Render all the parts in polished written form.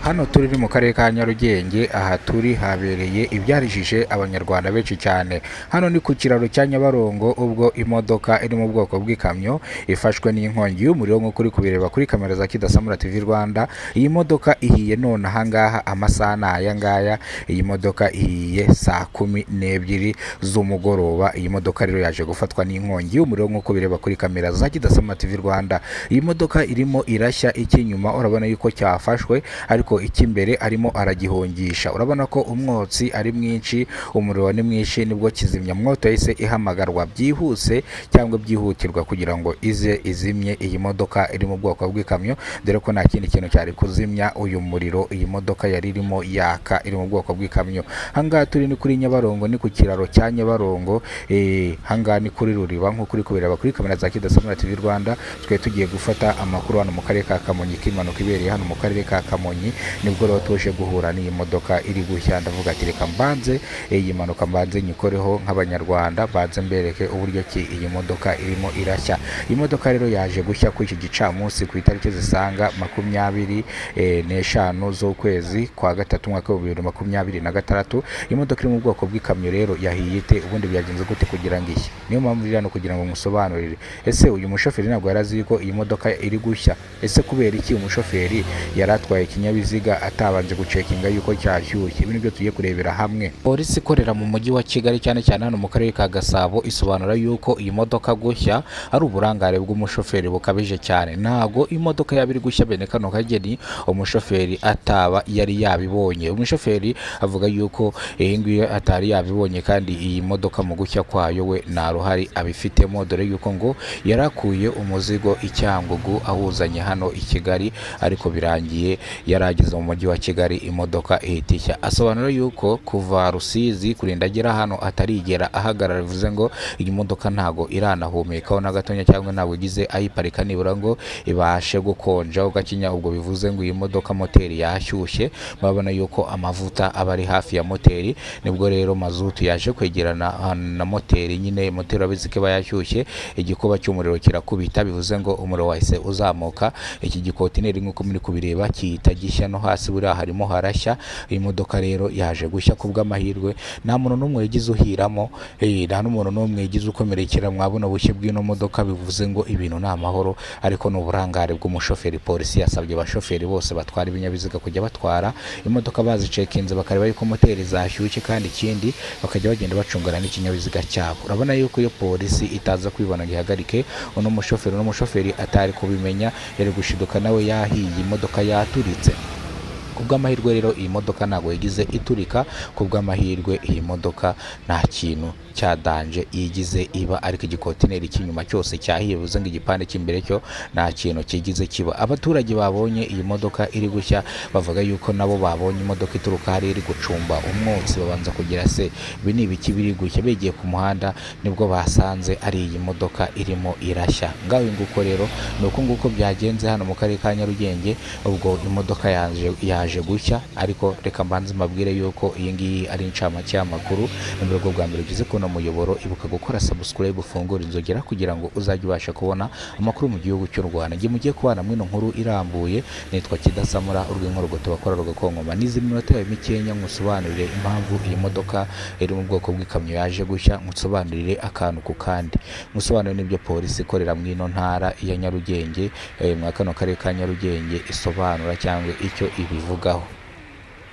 Hano turi ni mu karere ka Nyarugenge. Aha turi habereye ibyarijije Abanyarwanda benshi cyane. Hano ni ku kiraro cya Nyabarongo, ubwo imodoka iri mu bwoko bw'ikamyo ifashwe n'inkongi y'umuriro, nk'uko uri kubireba kuri kamera za Kidasamura TV Rwanda. Iyi modoka ihiye none ahangaha, amasaha ni aya ngaya. Iyi modoka ihiye saa 12 z'umugoroba. Iyi modoka rero yaje gufatwa n'inkongi y'umuriro, nk'uko bireba kuri kamera za Kidasamura TV Rwanda. Iyi modoka irimo irashya, icy'inyuma urabona yuko cyafashwe, ariko icy'imbere arimo aragihungisha. Urabona ko umwotsi ari mwinshi, umuriro ni mwinshi. Nibwo kizimyamwoto yahise ihamagarwa byihuse cyangwa byihutirwa kugira ngo ize izimye iyi modoka iri mu bwoko bw'ikamyo, dore ko nta kindi kintu cyari kuzimya uyu muriro iyi modoka yari irimo yaka iri mu bwoko bw'ikamyo. Ahangaha turi ni kuri Nyabarongo, ni ku kiraro cya Nyabarongo. Ahangaha ni kuri Ruriba, nk'uko uri kubireba kuri kamera za Kidasamura TV Rwanda. Twari tugiye gufata amakuru hano mu karere ka Kamonyi k'impanuka ibereye hano mu karere ka Kamonyi. Nibwo rero tuje guhura n'iyi modoka iri gushya. Ndavuga ati reka mbanze iyi mpanuka mbanze nyikoreho nk'Abanyarwanda, mbanze mbereke uburyo ki iyi modoka irimo irashya. Iyi modoka rero yaje gushya kuri iki gicamunsi, ku itariki zisaga 25 z'ukwezi kwa gatatu, umwaka wa 2026. Iyi modoka iri mu bwoko bw'ikamyo rero yahiye ite? Ubundi byagenze gute kugira ngo ishye? Niyo mpamvu iri hano kugira ngo musobanurire. Ese uyu mushoferi ntabwo yari azi ko iyi modoka iri gushya? Ese kubera iki umushoferi yari atwaye ikinyabiziga atabanje gucekinga yuko cyashyushye? Ibi nibyo tugiye kurebera hamwe. Polisi ikorera mu mujyi wa Kigali, cyane cyane hano mu karere ka Gasabo, isobanura yuko iyi modoka gushya ari uburangare bw'umushoferi bukabije cyane. Ntabwo imodoka yaba iri gushya bene kano kageni umushoferi ataba yari yabibonye. Umushoferi avuga yuko iyi ngiyi atari yabibonye, kandi iyi modoka mu gushya kwayo we nta ruhare abifitemo, dore yuko ngo yarakuye umuzigo i Cyangugu awuzanye hano i Kigali, ariko birangiye yari ageze mu mujyi wa Kigali imodoka ihita ishya. Asobanura yuko kuva Rusizi kurinda agera hano atarigera ahagarara, bivuze ngo iyi modoka ntago iranahumekaho na gatonya, cyangwa ntabwo igize ayiparika nibura ngo ibashe gukonja ugakinya. Ubwo bivuze ngo iyi modoka moteri yashyushye. Murabona yuko amavuta aba ari hafi ya moteri. Nibwo rero mazutu yaje kwegerana na moteri nyine, moteri urabizi ko iba yashyushye, igikuba cy'umuriro kirakubita, bivuze ngo umuriro wahise uzamuka. Iki gikotineri, nk'uko muri kubireba, gihita gishya. No hasi buriya harimo harashya. Iyi modoka rero yaje gushya, ku bw'amahirwe nta muntu n'umwe yagize uhiramo, nta n'umuntu n'umwe yagize ukomerekera. Mwabona ubushye bw'ino modoka, bivuze ngo ibintu ni amahoro, ariko ni uburangare bw'umushoferi. Polisi yasabye abashoferi bose batwara ibinyabiziga kujya batwara imodoka bazicekinze, bakareba yuko moteri zashyushye, kandi ikindi bakajya bagenda bacungana n'ikinyabiziga cyabo. Urabona yuko iyo polisi itaza kwibona ngo ihagarike uno mushoferi atari kubimenya, yari gushiduka nawe yahiye, imodoka yaturitse. Ku bw'amahirwe rero iyi modoka ntabwo yagize iturika. Ku bw'amahirwe iyi modoka nta kintu cya danger yigize iba, ariko igikotineri cy'inyuma cyose cyahiye, bivuze ngo igipande cy'imbere cyo nta kintu kigize kiba. Abaturage babonye iyi modoka iri gushya bavuga yuko nabo babonye imodoka ituruka hariya iri gucumba umwotsi, babanza kugira se ibi ni ibiki biri gushya? Begeye ku muhanda nibwo basanze ari iyi modoka irimo irashya. Ngaho nguko rero, ni uko nguko byagenze hano mu karere ka Nyarugenge, ubwo imodoka yaje gushya. Ariko reka mbanze mbabwire yuko iyi ngiyi ari incamake y'amakuru. Ni mu rwego bwa mbere ugize kuno muyoboro, ibuka gukora subscribe, ufungure inzogera kugira ngo uzajye ubasha kubona amakuru mu gihugu cy'u Rwanda. Ngiye mugiye kubana mwino nkuru irambuye, nitwa Kidasamura urw'inkorogoto bakora rugakonkoma. Nizi minota yawe mikenya nkusobanurire impamvu iyi modoka iri mu bwoko bw'ikamyo yaje gushya, nkusobanurire akantu ku kandi, nkusobanurire n'ibyo polisi ikorera mw'ino ntara ya Nyarugenge, mwa kano karere ka Nyarugenge isobanura cyangwa icyo ibivugaho.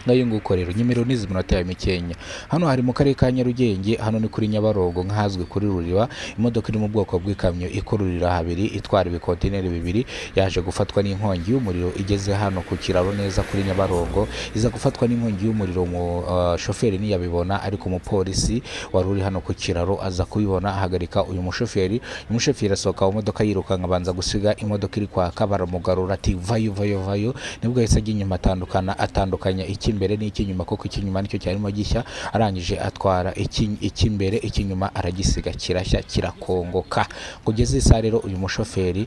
Ngayo nguko rero, nyemero n'izi minota yawe mikenya. Hano hari mu karere ka Nyarugenge, hano ni kuri Nyabarongo nk'ahazwi kuri Ruriba. Imodoka iri mu bwoko bw'ikamyo ikururira habiri, itwara ibikontineri bibiri, yaje gufatwa n'inkongi y'umuriro igeze hano ku kiraro neza kuri Nyabarongo, iza gufatwa n'inkongi y'umuriro. Mu shoferi ntiyabibona, ariko umupolisi wari uri hano ku kiraro aza kubibona, ahagarika uyu mushoferi. Uyu mushoferi asohoka mu modoka yirukanka, abanza gusiga imodoka iri kwaka. Baramugarura ati: "Vayo, vayo, vayo." Nibwo yahise ajya inyuma, atandukana atandukanya icy'imbere. icy'imbere n'icy'inyuma, kuko icy'inyuma nicyo cyarimo gishya. Arangije atwara icy'imbere, icy'inyuma aragisiga kirashya kirakongoka. Kugeza isaha rero uyu mushoferi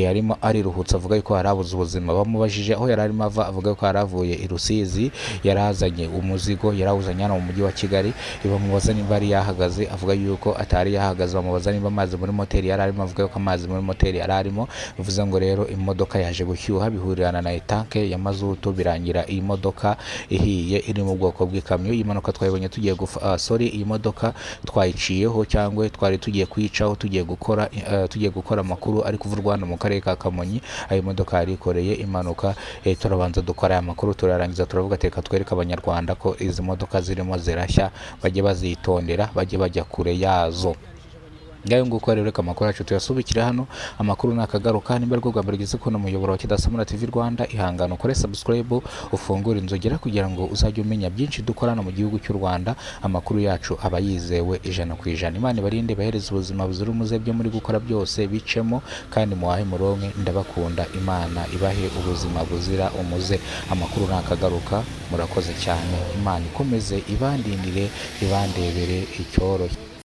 arimo ariruhutsa, avuga yuko yari abuze ubuzima. Bamubajije aho yari arimo ava, avuga ko yari avuye i Rusizi, yari azanye umuzigo, yari awuzanye hano mu mujyi wa Kigali. Bamubaza niba yari yahagaze, avuga yuko atari yahagaze. Bamubaza niba amazi muri moteri yari arimo, avuga yuko amazi muri moteri yari arimo. Bivuze ngo rero imodoka yaje gushyuha bihurirana na etanke ya mazutu, birangira iyi modoka ihiye iri mu bwoko bw'ikamyo. Iyi mpanuka twayibonye tugiye sorry, iyi modoka twayiciyeho cyangwa twari tugiye kuyicaho tugiye gukora amakuru ari kuvurwa hano mu karere ka Kamonyi. Ayo modoka yarikoreye impanuka, turabanza dukora aya makuru, turarangiza turavuga ati reka twereke abanyarwanda ko izi modoka zirimo zirashya, bajye bazitondera, bajye bajya kure yazo. Ngayo nguko rero, reka amakuru yacu tuyasubikire hano. Amakuru nakagaruka. Nimba aribwo bwa mbere ugeze kuno muyoboro wa Kidasamura TV Rwanda, ihangane ukore subscribe, ufungure inzogera kugira ngo uzajye umenya byinshi dukora hano mu gihugu cy'u Rwanda. Amakuru yacu aba yizewe 100%. Imana ibarinde, bahereze ubuzima buzira umuze, byo muri gukora byose bicemo kandi muhahe muronke. Ndabakunda, Imana ibahe ubuzima buzira umuze. Amakuru nakagaruka. Murakoze cyane, Imana ikomeze ibandindire, ibandebere icyoroshye.